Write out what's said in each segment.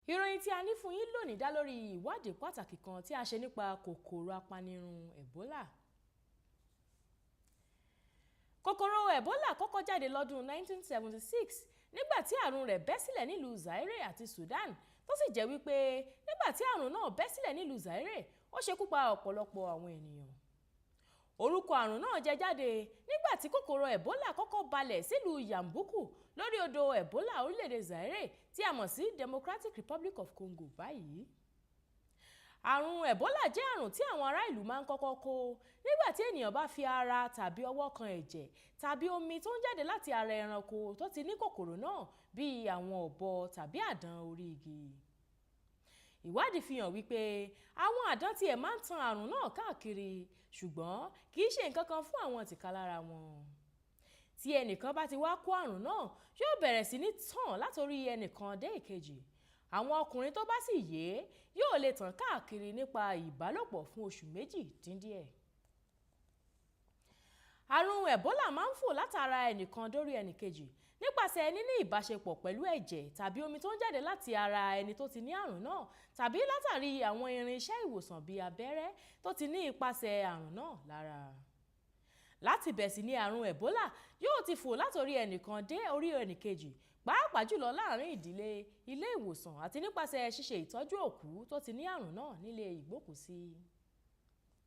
Ìròyìn tí a ní fún yín lónìí dá lórí ìwádìí pàtàkì kan tí a ṣe nípa kòkòrò apanirun Ẹ̀bólà. Kòkòrò Ẹ̀bólà kọ́kọ́ jáde lọ́dún 1976 nígbà tí àrùn rẹ̀ bẹ́ sílẹ̀ nílùú Zaire àti Sudan, tó sì jẹ́ wípé nígbà tí àrùn náà bẹ́ sílẹ̀ nílùú Zaire, ó ṣekú pa ọ̀pọ̀lọpọ̀ àwọn ènìyàn. Orúkọ àrùn náà jẹ jáde nígbà tí kòkòrò Ẹ̀bólà kọ́kọ́ balẹ̀ sílùú Yambuku lórí odò Ẹ̀bólà orílẹ̀-èdè Zaire tí a mọ̀ sí Democratic Republic of Congo báyìí. Àrùn Ẹ̀bólà jẹ́ àrùn tí àwọn ará ìlú máa ń kọ́kọ́ kó nígbà tí ènìyàn bá fi ara tàbí ọwọ́ kan ẹ̀jẹ̀ tàbí omi tó ń jáde láti ara ẹranko tó ti ní kòkòrò náà, bíi àwọn ọ̀bọ tàbí àdán orí igi. Ìwádìí fi hàn wípé àwọn àdán tiẹ̀ máa ń tan àrùn náà káàkiri, ṣùgbọ́n kì í ṣe nǹkan kan fún àwọn tìkálára wọn. Tí ẹnìkan bá ti wá kó àrùn náà, yóò bẹ̀rẹ̀ sí ní tàn látòrí ẹnìkan dé ìkejì. Àwọn ọkùnrin tó bá sì yè yóò lè tàn káàkiri nípa ìbálòpọ̀ fún oṣù 2 dín díẹ̀. Àrùn Ẹ̀bólà máa ń fò látara ẹnìkan dórí ẹnìkejì nípasẹ̀ níní ìbáṣepọ̀ pẹ̀lú ẹ̀jẹ̀ tàbí omi tó ń jáde láti ara ẹni tó ti ní àrùn náà, tàbí látàrí àwọn irinṣẹ́ ìwòsàn bíi abẹ́rẹ́ tó ti ní ipasẹ̀ àrùn náà lára. Láti bẹ̀ sí ní àrùn Ẹ̀bólà yóò ti fò látòrí ẹnìkan dé orí ẹnìkejì, pàápàá jùlọ láàrin ìdílé, ilé ìwòsàn àti nípasẹ̀ ṣíṣe ìtọ́jú òkú tó ti ní àrùn náà nílé ìgbókùúsí.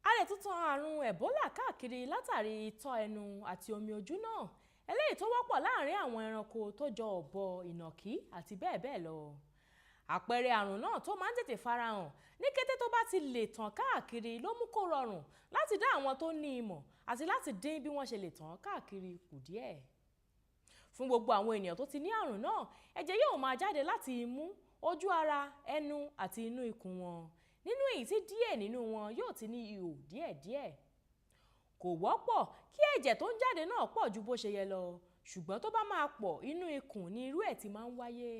A lè tún tan àrùn Ẹ̀bólà káàkiri látàrí itọ́ ẹnu àti omi ojú náà, eléyìí tó wọ́pọ̀ láàrin àwọn ẹranko tó jọ ọ̀bọ, ìnàkí àti bẹ́ẹ̀ bẹ́ẹ̀ lọ. Àpẹẹrẹ àrùn náà tó máa ń tètè farahàn ní kété tó bá ti lè tàn káàkiri ló mú kó rọrùn láti dá àwọn tó ní ìmọ̀ àti láti dín bí wọ́n ṣe lè tàn káàkiri kù díẹ̀. Fún gbogbo àwọn ènìyàn tó ti ní àrùn náà, ẹ̀jẹ̀ yóò máa jáde láti imú, ojú ara, ẹnu àti inú ikùn wọn, nínú èyí tí díẹ̀ nínú wọn yóò ti ní ihò díẹ̀díẹ̀. Kò wọ́pọ̀ kí ẹ̀jẹ̀ tó ń jáde náà pọ̀ ju bó ṣe yẹ lọ, ṣùgbọ́n tó bá máa pọ̀, inú ikùn ni irú ẹ̀ ti máa ń wáyé.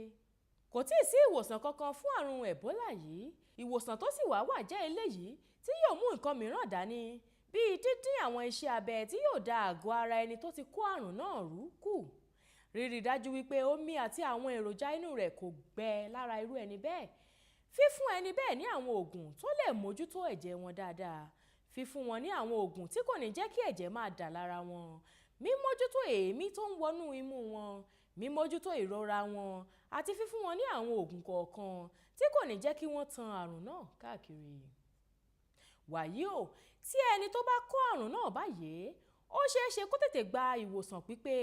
Kò tíì sí ìwòsàn kankan fún àrùn Ẹ̀bólà yìí. Ìwòsàn tó sì wá wà jẹ́ eléyìí tí yóò mú nǹkan mìíràn dání, bíi dídín àwọn iṣẹ́ abẹ tí yóò da àgọ́ ara ẹni tó ti kó àrùn náà rú kù, rírí dájú wípé omi àti àwọn èròjà inú rẹ̀ kò gbẹ lára irú ẹni bẹ́ẹ̀, fífún ẹni bẹ́ẹ̀ ní àwọn oògùn tó lè mójútó ẹ̀jẹ̀ wọn dáadáa, fífún wọn ní àwọn oògùn tí kò ní jẹ́ kí ẹ̀jẹ̀ máa dà lára wọn, mímójútó èémí tó ń wọnú imú wọn, mímójútó ìrora wọn àti fífún wọn ní àwọn oògùn kọ̀ọ̀kan tí kò ní jẹ́ kí wọ́n tan àrùn náà káàkiri. Wàyí o, tí ẹni tó bá kó àrùn náà bá yè é, ó ṣeé ṣe kó tètè gba ìwòsàn pípé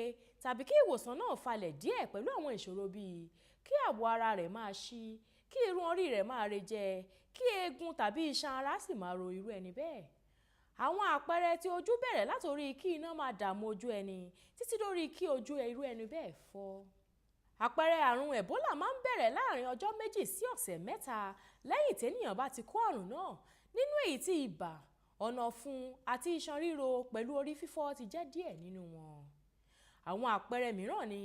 tàbí kí ìwòsàn náà falẹ̀ díẹ̀ pẹ̀lú àwọn ìṣòro bíi kí àwọ̀ ara rẹ̀ máa ṣí, kí irun orí rẹ̀ máa re jẹ, kí eegun tàbí iṣan ara sì máa ro irú ẹni bẹ́ẹ̀. Àwọn àpẹẹrẹ tí ojú bẹ̀rẹ̀ látòrí kí iná máa dààmú ojú ẹni títí dórí kí ojú irú ẹni bẹ́ẹ̀ fọ́. Àpẹẹrẹ àrùn Ẹ̀bólà máa ń bẹ̀rẹ̀ láàrin ọjọ́ 2 sí ọ̀sẹ̀ 3 lẹ́yìn tẹ́nìyàn bá ti kó àrùn náà, nínú èyí tí ibà, ọ̀nà ọ̀fun àti iṣan ríro pẹ̀lú orí fífọ́ ti jẹ́ díẹ̀ nínú wọn. Àwọn àpẹẹrẹ mìíràn ni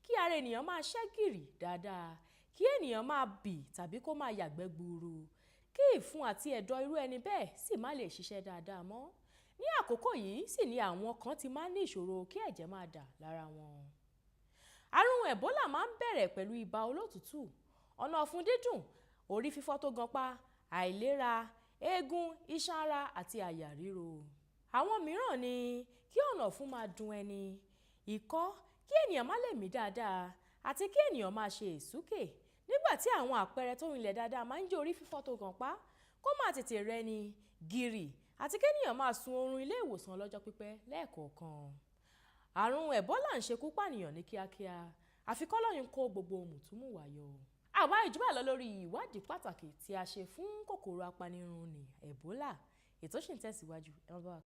kí ara ènìyàn máa ṣẹ́ gìrì dáadáa, kí ènìyàn máa bì tàbí kó máa yàgbẹ́ gbuuru, kí ìfun àti ẹ̀dọ̀ irú ẹni bẹ́ẹ̀ sì má lè ṣiṣẹ́ dáadáa mọ́. Ní àkókò yìí sì ni àwọn kan ti máa ń ní ìṣòro kí ẹ̀jẹ̀ máa dà lára wọn. Àrùn Ẹ̀bólà máa ń bẹ̀rẹ̀ pẹ̀lú ibà olótùútù, ọ̀nà ọ̀fun dídùn, orí fífọ́ tó ganpá, àìlera, eegun, iṣan ara àti àyà ríro. Àwọn mìíràn ni kí ọ̀nà ọ̀fun máa dùn ẹni, ikọ́, kí ènìyàn má lè mí dáadáa àti kí ènìyàn máa ṣe ìsúkè. Nígbà tí àwọn àpẹẹrẹ tó rinlẹ̀ dáadáa máa ń jẹ́ orí fífọ́ tó ganpá, kó máa tètè rẹni, gìrì àti kí ènìyàn máa sun oorun ilé ìwòsàn ọlọ́jọ́ pípẹ́ lẹ́ẹ̀kọ̀ọ̀kan. Àrùn Ẹ̀bólà ń ṣekú pànìyàn ní kíákíá, àfi k'Ọlọ́run kó gbogbo mùtúmùwà yọ. Àwa ìjùbà lọ lórí ìwádìí pàtàkì tí a ṣe fún kòkòrò apanirun ní Ẹ̀bólà. Ètò sì ń tẹ̀síwájú. Ẹ má bá wa.